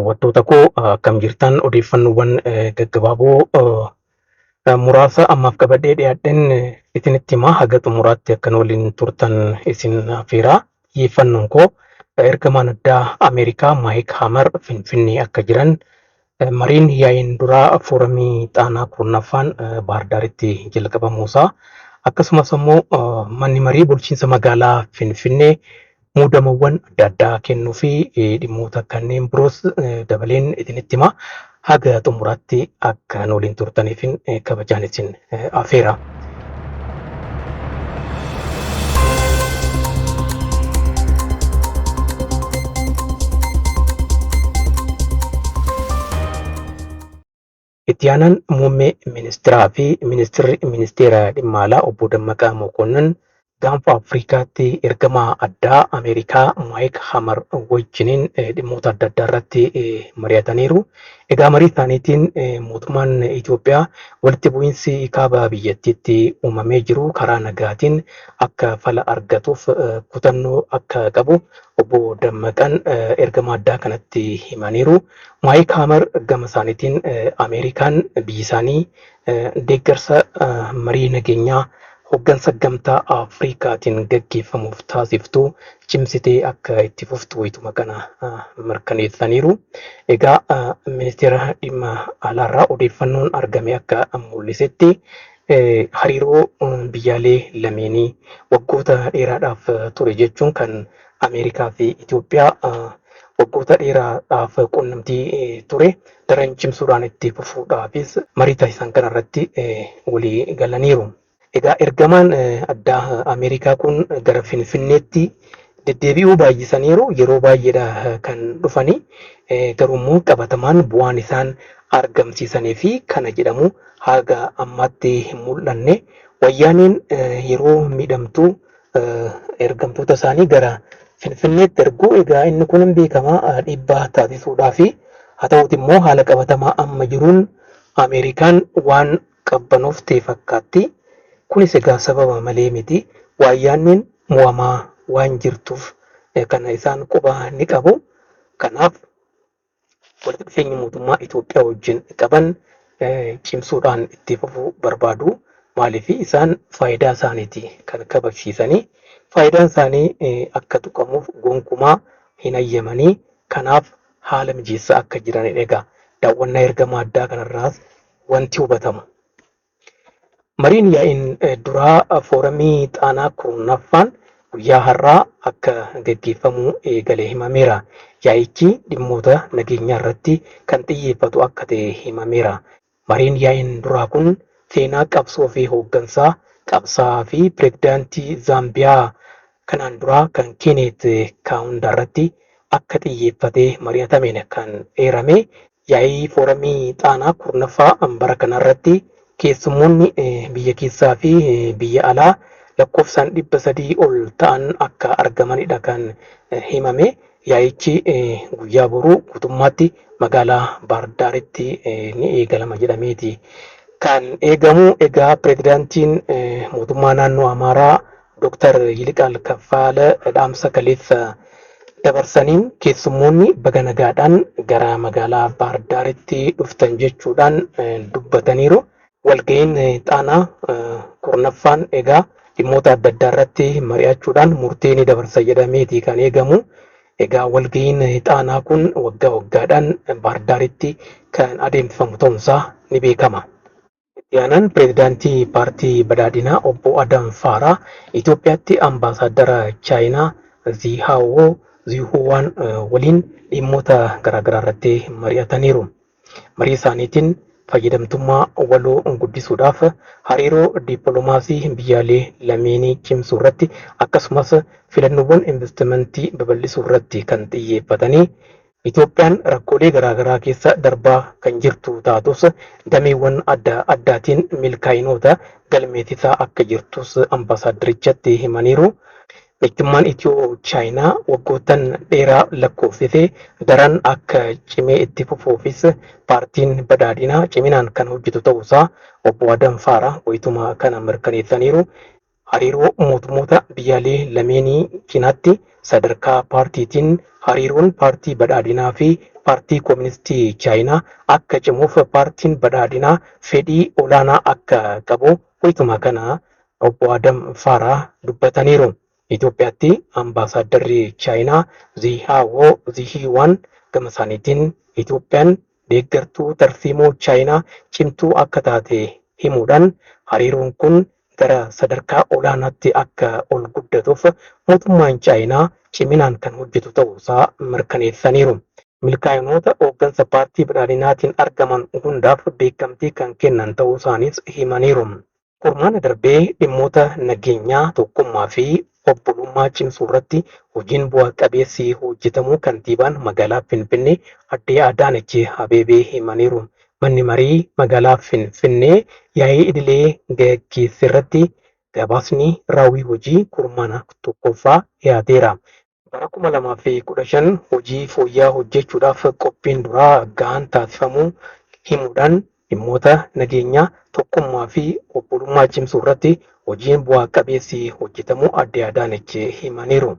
Daawwattoota koo akkam jirtan? Odeeffannoowwan gaggabaaboo muraasa ammaaf qabadhee dhiyaadheen isinitti himaa, haga xumuraatti akkan waliin turtan isin affeera. Xiyyeeffannoon koo ergamaan addaa Ameerikaa Maayik Haamar Finfinnee akka jiran, mariin yaa'iin duraa fooramii Xaanaa 10ffaan Baahirdaaritti jalqabamuusaa, akkasumas immoo manni marii bulchiinsa magaalaa Finfinnee muudamawwan adda addaa kennuu fi dhimmoota kanneen biroos dabaleen isinitti hima. Haga xumuraatti akka nu waliin turtaniifin kabajaan isin afeera. Itti aanaan muummee ministiraa fi ministirri ministeera dhimma alaa obbo Dammaqaa Mokonnin gaanfa Afrikaatti ergamaa addaa Ameerikaa Maayik Hamar wajjiniin dhimmoota adda addaa irratti mari'ataniiru. Egaa marii isaaniitiin mootummaan Itoophiyaa walitti bu'iinsi kaaba biyyattiitti uumamee jiru karaa nagaatiin akka fala argatuuf kutannoo akka qabu obbo Dammaqaan ergamaa addaa kanatti himaniiru. Maayik Haamar gama isaaniitiin Ameerikaan biyyi isaanii deeggarsa marii nageenyaa hoggansa Gamtaa Afrikaatiin gaggeeffamuuf taasiftu cimsitee akka itti fuftu wayituma kana mirkaneessaniiru. Egaa ministeera dhimma alaarraa odeeffannoon argame akka mul'isetti hariiroo biyyaalee lameenii waggoota dheeraadhaaf ture jechuun kan Ameerikaa fi Itoophiyaa waggoota dheeraadhaaf quunnamtii ture daran cimsuudhaan itti fufuudhaafis marii taasisan kanarratti walii galaniiru. Egaa ergamaan addaa Ameerikaa kun gara Finfinneetti deddeebi'uu baay'isaniiru. Yeroo baay'eedha kan dhufanii. Garuu immoo qabatamaan bu'aan isaan argamsiisanii fi kana jedhamu haga ammaatti hin mul'anne. Wayyaaneen yeroo miidhamtu ergamtoota isaanii gara Finfinneetti ergu. Egaa inni kun hin beekama dhiibbaa taasisuudhaafi. Haa ta'uuti immoo haala qabatamaa amma jiruun Ameerikaan waan qabbanoofte fakkaatti. Kunis egaa sababa malee miti. Waayyaanneen mo'amaa waan jirtuuf kana isaan quba ni qabu. Kanaaf walitti dhufeenya mootummaa Itoophiyaa wajjin qaban cimsuudhaan itti fufuu barbaadu. Maaliif isaan faayidaa isaaniiti kan kabachiisanii. Faayidaan isaanii akka tuqamuuf gonkumaa hin hayyamanii. Kanaaf haala mijeessaa akka jiranidha. Egaa daawwannaa ergamaa addaa kanarraas wanti hubatamu. Mariin yaa'iin duraa fooramii Xaanaa 10ffaan guyyaa har'aa akka gaggeeffamuu eegale himameera. Yaa'ichi dhimmoota nageenyaarratti kan xiyyeeffatu akka ta'e himameera. Mariin yaa'iin duraa kun seenaa qabsoo fi hooggansaa qabsaa'aa fi pireezidaantii Zaambiyaa kanaan duraa kan Keeneet Kaawundaarratti akka xiyyeeffatee mari'atameen kan eerame. Yaa'ii Fooramii Xaanaa 10ffaa bara kanaarratti keessummoonni biyya keessaa fi biyya alaa lakkoofsaan 300 ol ta'an akka argamanidha kan himame. Yaa'ichi guyyaa boruu guutummaatti magaalaa Baahirdaaritti ni eegalama jedhameeti kan eegamu. Egaa pireezidaantiin mootummaa naannoo Amaaraa Dooktar Yiliqaal Kaffaale dhaamsa kaleessa dabarsaniin keessummoonni baga nagaadhaan gara magaalaa Baahirdaaritti dhuftan jechuudhaan dubbataniiru. Walga'iin Xaanaa 10ffaan egaa dhimmoota adda addaa irratti mari'achuudhaan murtee ni dabarsa jedhameeti kan eegamu. Egaa walga'iin Xaanaa kun waggaa waggaadhaan Baahirdaaritti kan adeemsifamu ta'uunsaa ni beekama. Itti aanaan pireezidaantii paartii badhaadhinaa obbo Adam Faaraa Itoophiyaatti ambaasaaddara Chaayinaa Ziihaawoo Ziihuwaan waliin dhimmoota garaagaraa irratti mari'ataniiru. Marii isaaniitiin fayyadamtummaa waloo guddisuudhaaf hariiroo dippiloomaasii biyyaalee lameenii cimsuu irratti akkasumas filannoowwan invastimantii babal'isuu irratti kan xiyyeeffatanii Itoophiyaan rakkoolee garaagaraa keessa darbaa kan jirtu taatus dameewwan adda addaatiin milkaa'inoota galmeessisaa akka jirtus ambaasaaddarichatti himaniiru. Michummaan Itiyoo Chaayinaa waggoottan dheeraa lakkoofsise daran akka cimee itti fufuufis paartiin badhaadhinaa ciminaan kan hojjetu ta'uusaa obbo Adam Faaraah wayituma kana mirkaneessaniiru. Hariiroo mootummoota biyyaalee lameenii cinaatti sadarkaa paartiitiin hariiroon paartii badhaadhinaa fi Paartii Kooministii Chaayinaa akka cimuuf Paartiin Badhaadhinaa fedhii olaanaa akka qabu wayituma kana obbo Adam Faaraa dubbataniiru. Itoophiyaatti Ambaasaaddarri Chaayinaa Zihaawoo Zihiiwaan gama isaaniitiin Itoophiyaan deeggartuu tarsiimoo Chaayinaa cimtuu akka taate himuudhaan hariiroon kun gara sadarkaa olaanaatti akka ol guddatuuf mootummaan Chaayinaa ciminaan kan hojjetu ta'uusaa mirkaneessaniiru. Milkaa'inoota hooggansa Paartii Badhaadhinaatiin argaman hundaaf beekamtii kan kennan ta'uu isaaniis himaniiru. Kurmaana darbee dhimmoota nageenyaa, tokkummaa fi obbolummaa cimsuu irratti hojiin bu'a qabeessi hojjetamuu kantiibaan magaalaa Finfinnee Addee Adaanech Abeebee himaniiru. Manni marii magaalaa Finfinnee yaa'ii idilee gaggeesse irratti gabaasni raawwii hojii kurmaana tokkoffaa dhiyaateera. Bara 2015 hojii fooyya'aa hojjechuudhaaf qophiin duraa gahaan taasifamuu himuudhaan dhimmoota nageenyaa, tokkummaa fi obbolummaa cimsuu irratti hojiin bu'aa qabeessi hojjetamuu Aadde Adaanech himaniiru.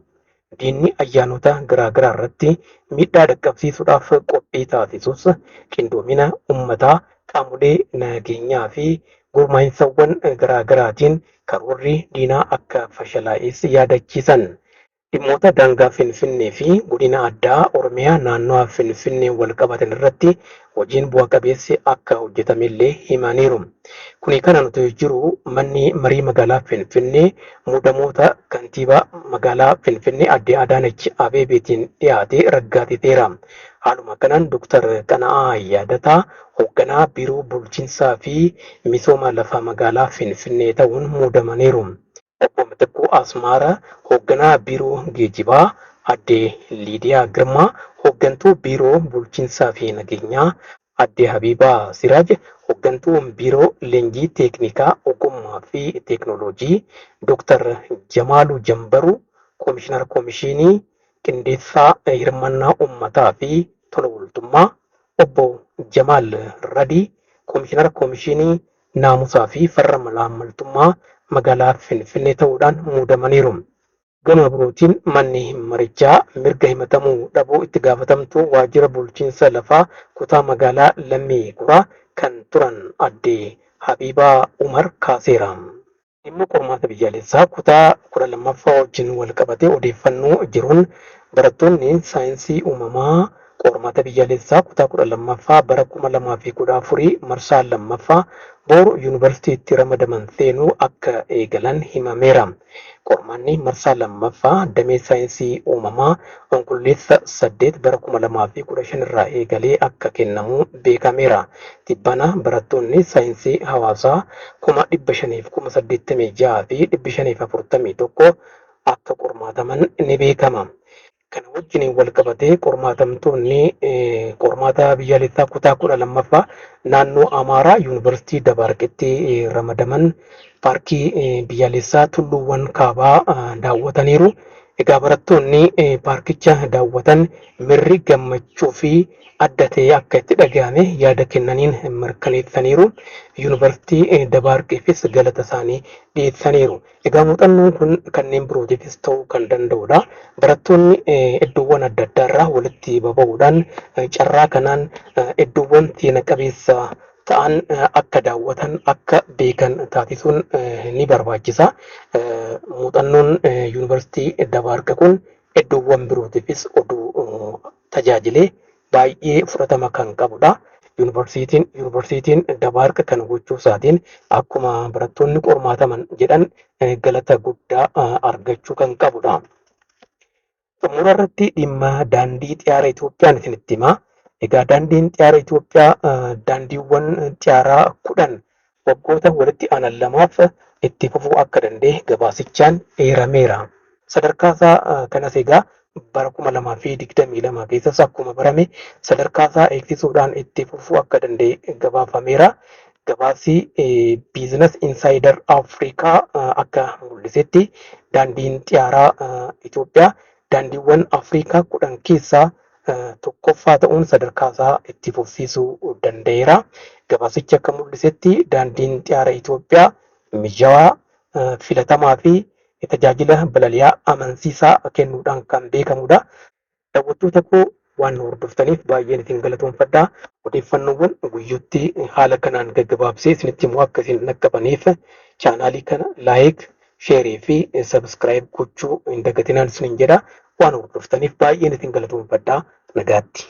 Diinni ayyaanota garaagaraa irratti miidhaa dhaqqabsiisuudhaaf qophii taasisus qindoomina ummataa, qaamolee nageenyaa fi gurmaa'insawwan garaagaraatiin karoorri diinaa akka fashalaa'es yaadachiisan. Dhimmoota daangaa Finfinnee fi Godina Addaa Oromiyaa naannawaa Finfinneen walqabatan irratti hojiin bu'a qabeessi akka hojjetamellee himaniiru. Kuni kanaan otoo jiruu manni marii magaalaa Finfinnee muudamoota kantiibaa magaalaa Finfinnee Aadde Adaanech Abeebeetiin dhiyaate raggaasiseera. Haaluma kanaan Dr. Qana'aa Yaadataa hoogganaa Biiroo Bulchiinsaa fi Misooma Lafa Magaalaa Finfinnee ta'uun muudamaniiru. Obbo Mitikkuu Asmaara Hoogganaa Biiroo Geejibaa, Aadde Liidiyaa Girmaa Hooggantuu Biiroo Bulchiinsaa fi Nageenyaa, Aadde Habiibaa Siraaj Hooggantuu Biiroo Leenjii Teeknikaa Ogummaa fi Teeknooloojii, Dooktar Jamaaluu Jambaruu Komishinara Komishinii Qindeessaa Hirmannaa Uummataa fi Tola Ooltummaa, Obbo Jamaal Radii Komishinara Komishinii Naamusaa fi Farra Malaammaltummaa Magaalaa Finfinnee ta'uudhaan muudamaniiru. Gama birootiin manni marichaa mirga himatamuu dhabuu itti gaafatamtuu waajjira bulchiinsa lafaa kutaa magaalaa Lammii Kuraa kan turan Aadde Habiibaa Umar kaaseera. Dhimma qormaata biyyaalessaa kutaa 12ffaa wajjin walqabatee odeeffannoo jiruun barattoonni saayinsii uumamaa Qormaata biyyaalessaa kutaa 12ffaa bara 2014 marsaa 2ffaa boru yuunivarsiitiitti ramadaman seenuu akka eegalan himameera. Qormaanni marsaa 2ffaa damee saayinsii uumamaa Onkololeessa 8 bara 2015 irraa eegalee akka kennamu beekameera. Tibbana barattoonni saayinsii hawaasaa 586,541 akka qormaataman ni beekama. Kana wajjiniin wal qabatee qormaatamtoonni qormaata biyyaalessaa kutaa 12ffaa naannoo Amaaraa Yuunivarsiitii Dabaarqitti ramadaman paarkii biyyaalessaa Tulluuwwan Kaabaa daawwataniiru. Egaa barattoonni paarkicha daawwatan mirri gammachuu fi adda ta'e akka itti dhaga'ame yaada kennaniin mirkaneessaniiru. Yuunivarsiitii Dabaarqiifis galata isaanii dhiyeessaniiru. Egaa muuxannoon kun kanneen birootiifis ta'uu kan danda'udha. Barattoonni iddoowwan adda addaa irraa walitti baba'uudhaan carraa kanaan iddoowwan seena qabeessa ta'an akka daawwatan akka beekan taasisuun ni barbaachisa. Muuxannoon yuunivarsiitii Dabaarqa kun iddoowwan birootiifis oduu tajaajilee baay'ee fudhatama kan qabudha. Yuunivarsiitiin Yuunivarsiitiin Dabaarq kana gochuu isaatiin akkuma barattoonni qormaataman jedhan galata guddaa argachuu kan qabudha. Xumura irratti dhimma daandii xiyyaara Itoophiyaan isinitti hima. Egaa daandiin xiyyaara Itoophiyaa daandiiwwan xiyyaaraa 10 waggoota walitti aanan lamaaf itti fufuu akka danda'e gabaasichaan eerameera. Sadarkaasaa kanas egaa bara 2022 keessas akkuma barame sadarkaasaa eegsisuudhaan itti fufuu akka danda'e gabaafameera. Gabaasi Business Insider Africa akka mul'isetti daandiin xiyaaraa Itoophiyaa daandiiwwan Afrikaa 10 keessaa tokkoffaa ta'uun sadarkaasaa itti fufsiisuu danda'eera. Gabaasichi akka mul'isetti daandiin xiyaara Itoophiyaa mijawaa, filatamaa fi tajaajila balali'aa amansiisaa kennuudhaan kan beekamudha. Daawwattoota koo Waan nu hordoftaniif baay'een isin galatoomfadha. Odeeffannoowwan guyyuutti haala kanaan gaggabaabsee isinitti immoo akka isin dhaqqabaniif chaanaalii kana like, share fi subscribe gochuu hin dagatinaan isiniin jedha. Waan hordoftaniif baay'een isin galatoomfadha. Nagaatti.